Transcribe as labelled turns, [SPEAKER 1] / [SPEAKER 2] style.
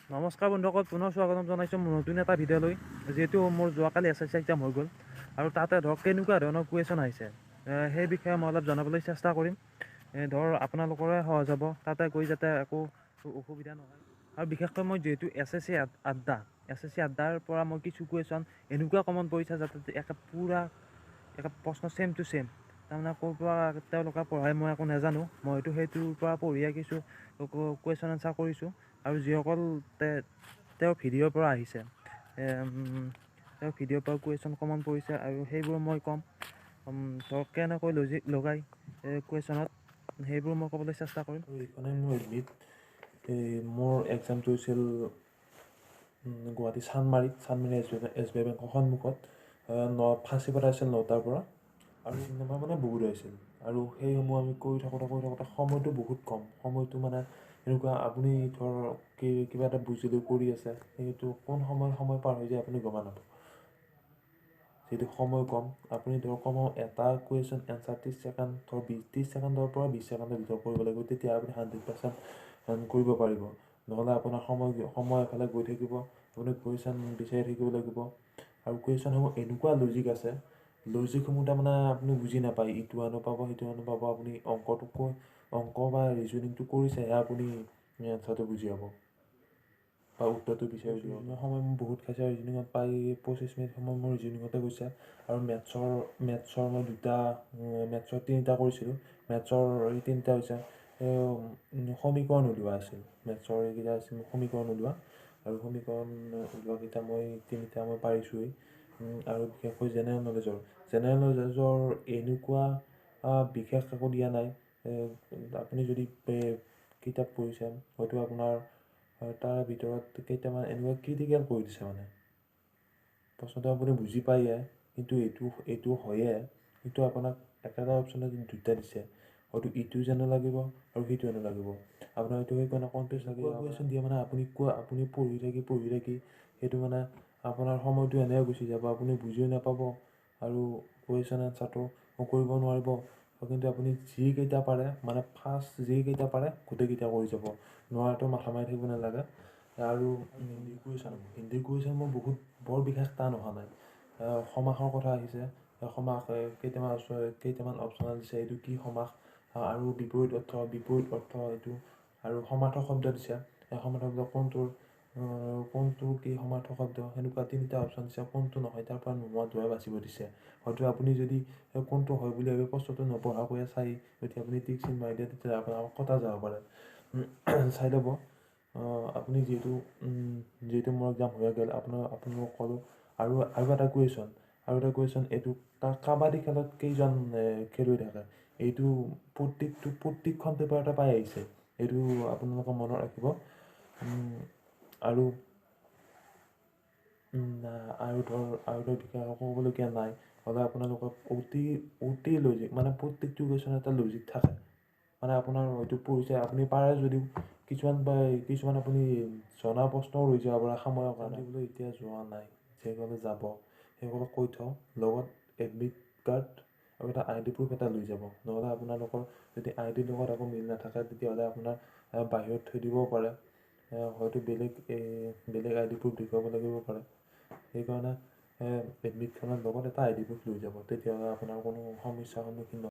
[SPEAKER 1] নমস্কাৰ বন্ধুসকল, পুনৰ স্বাগতম জনাইছোঁ মোৰ নতুন এটা ভিডিঅ'লৈ। যিহেতু মোৰ যোৱাকালি এছ এছ চি এক্সাম হৈ গ'ল আৰু তাতে ধৰক কেনেকুৱা ধৰণৰ কুৱেশ্যন আহিছে, সেই বিষয়ে মই অলপ জনাবলৈ চেষ্টা কৰিম। ধৰ আপোনালোকৰে সহজ হ'ব, তাতে গৈ যাতে একো অসুবিধা নহয়। আৰু বিশেষকৈ মই যিহেতু এছ এছ চি আড্ডা, এছ এছ চি আড্ডাৰ পৰা মই কিছু কুৱেশ্যন এনেকুৱা কমন পৰিছে যাতে একে পূৰা একে প্ৰশ্ন ছেম টু ছেম। তাৰমানে ক'ৰ পৰা তেওঁলোকে পঢ়ায় মই একো নাজানো। মই হয়তো সেইটোৰ পৰা পঢ়িয়ে কিছু কুৱেশ্যন এনচাৰ কৰিছোঁ। আৰু যিসকল তেওঁৰ ভিডিঅ'ৰ পৰা আহিছে, তেওঁৰ ভিডিঅ'ৰ পৰা কুৱেশ্যন কমন পৰিছে আৰু সেইবোৰ মই ক'ম। ধৰক কেনেকৈ লজিক লগাই কুৱেশ্যনত, সেইবোৰ মই ক'বলৈ চেষ্টা কৰিম।
[SPEAKER 2] আৰু এইখনে মোৰ এডমিট। এই মোৰ এক্সামটো হৈছিল গুৱাহাটী চানমাৰীত, চানমাৰী এছ বি আই বেংকৰ সন্মুখত। ফাঁচী আছিল 9টাৰ পৰা আৰু চিনেমা মানে বহুত আহিছিল আৰু সেইসমূহ আমি কৰি থাকোঁতে সময়টো বহুত কম। সময়টো মানে এনেকুৱা, আপুনি ধৰক কিবা এটা বুজিলৈ কৰি আছে, সেইটো কোন সময়ত সময় পাৰ হৈ যায় আপুনি গমেই নাপাব। যিহেতু সময় কম, আপুনি ধৰক কমেও এটা কুৱেশ্যন এনচাৰ 30 ছেকেণ্ড, ধৰক 30 ছেকেণ্ডৰ পৰা 20 ছেকেণ্ডৰ ভিতৰত কৰিব লাগিব। তেতিয়া আপুনি 100% কৰিব পাৰিব। নহ'লে আপোনাৰ সময় এফালে গৈ থাকিব, আপুনি কুৱেশ্যন বিচাৰি থাকিব লাগিব। আৰু কুৱেশ্যনসমূহ এনেকুৱা লজিক আছে, লজিকসমূহ তাৰমানে আপুনি বুজি নাপায়। ইটো আনো পাব, সিটো আনো পাব। আপুনি অংকটো কৈ অংক বা ৰিজনিংটো কৰিছেহে আপুনি এনচাৰটো বুজি পাব বা উত্তৰটো বিচাৰি উলিয়াব। সময় মোৰ বহুত খাইছে ৰিজনিঙত, প্ৰায় 25 মিনিট সময় মোৰ ৰিজনিঙতে গৈছে। আৰু মেথছৰ মই দুটা, মেথছৰ তিনিটা কৰিছিলোঁ। মেথছৰ এই তিনিটা হৈছে সমীকৰণ উলিওৱা আছিল। মেথছৰ এইকেইটা আছিল সমীকৰণ উলিওৱা আৰু সমীকৰণ উলিওৱাকেইটা মই তিনিটা মই পাৰিছোঁৱেই। আৰু বিশেষকৈ জেনেৰেল নলেজৰ এনেকুৱা বিশেষ একো দিয়া নাই। আপুনি যদি কিতাপ পঢ়িছে, হয়তো আপোনাৰ তাৰ ভিতৰত কেইটামান এনেকুৱা ক্ৰিটিকেল কৰি দিছে, মানে প্ৰশ্নটো আপুনি বুজি পায়ে, কিন্তু এইটো হয়ে, কিন্তু আপোনাক একেটা অপশ্যনত দুটা দিছে। হয়তো ইটো যেনো লাগিব আৰু সিটো যেনো লাগিব আপোনাৰ, এইটো সেইকাৰণে কনফিউজ লাগি কুৱেশ্যন দিয়ে। মানে আপুনি কোৱা, আপুনি পঢ়ি থাকি সেইটো মানে আপোনাৰ সময়টো এনেই গুচি যাব, আপুনি বুজিও নাপাব আৰু কুৱেশ্যন এনচাৰটো কৰিব নোৱাৰিব। কিন্তু আপুনি যিকেইটা পাৰে, মানে ফাৰ্ষ্ট যিকেইটা পাৰে গোটেইকেইটা কৰি যাব। নোৱাৰাটো মাথা মাৰি থাকিব নালাগে। আৰু হিন্দী কুৱেশ্যন মোৰ বহুত বৰ বিশেষ টান অহা নাই। সমাসৰ কথা আহিছে। সমাস কেইটামান অপশ্যনেল দিছে, এইটো কি সমাস, আৰু বিপৰীত অৰ্থ এইটো, আৰু সমাৰ্থক শব্দ দিছে। সমাৰ্থক শব্দ কোনটোৰ কি সমাৰ্থক শব্দ, সেনেকুৱা তিনিটা অপশ্যন দিছে। কোনটো নহয় তাৰ পৰা নোহোৱাটোহে বাচিব দিছে। হয়তো আপুনি যদি কোনটো হয় বুলি ভাবি প্ৰশ্নটো নপঢ়াকৈয়ে চাই যদি আপুনি টিক চিন মাৰি দিয়ে, তেতিয়া আপোনাৰ কটা যাব পাৰে। চাই ল'ব আপুনি। যিহেতু মোৰ এক্সাম হৈ গ'ল, আপোনালোকক ক'লোঁ। আৰু এটা কুৱেশ্যন এইটো কাবাডী খেলত কেইজন খেলুৱৈ থাকে? এইটো প্ৰত্যেকখন পেপাৰতে পাই আহিছে। এইটো আপোনালোকে মনত ৰাখিব। আৰু ধৰ বিশেষ ক'বলগীয়া নাই। হ'লে আপোনালোকক অতি অতি লজিক, মানে প্ৰত্যেকটো কুৱেশ্যন এটা লজিক থাকে। মানে আপোনাৰ হয়তো পঢ়িছে আপুনি, পাৰে যদিও কিছুমান আপুনি জনা প্ৰশ্নও ৰৈ যাব পাৰে সময়ৰ কাৰণে। বোলে এতিয়া যোৱা নাই, যিসকলে যাব সেইসকলক কৈ থওঁ, লগত এডমিট কাৰ্ড আৰু এটা আই ডি প্ৰুফ এটা লৈ যাব। নহ'লে আপোনালোকৰ যদি আই ডিৰ লগত আকৌ মিল নাথাকে, তেতিয়াহ'লে আপোনাৰ বাহিৰত থৈ দিবও পাৰে। হয়তো বেলেগ আই ডি প্ৰুফ দেখুৱাব লাগিব পাৰে। সেইকাৰণে এডমিটখনৰ লগত এটা আই ডি প্ৰুফ লৈ যাব, তেতিয়াহ'লে আপোনাৰ কোনো সমস্যাৰ সন্মুখীন নহয়।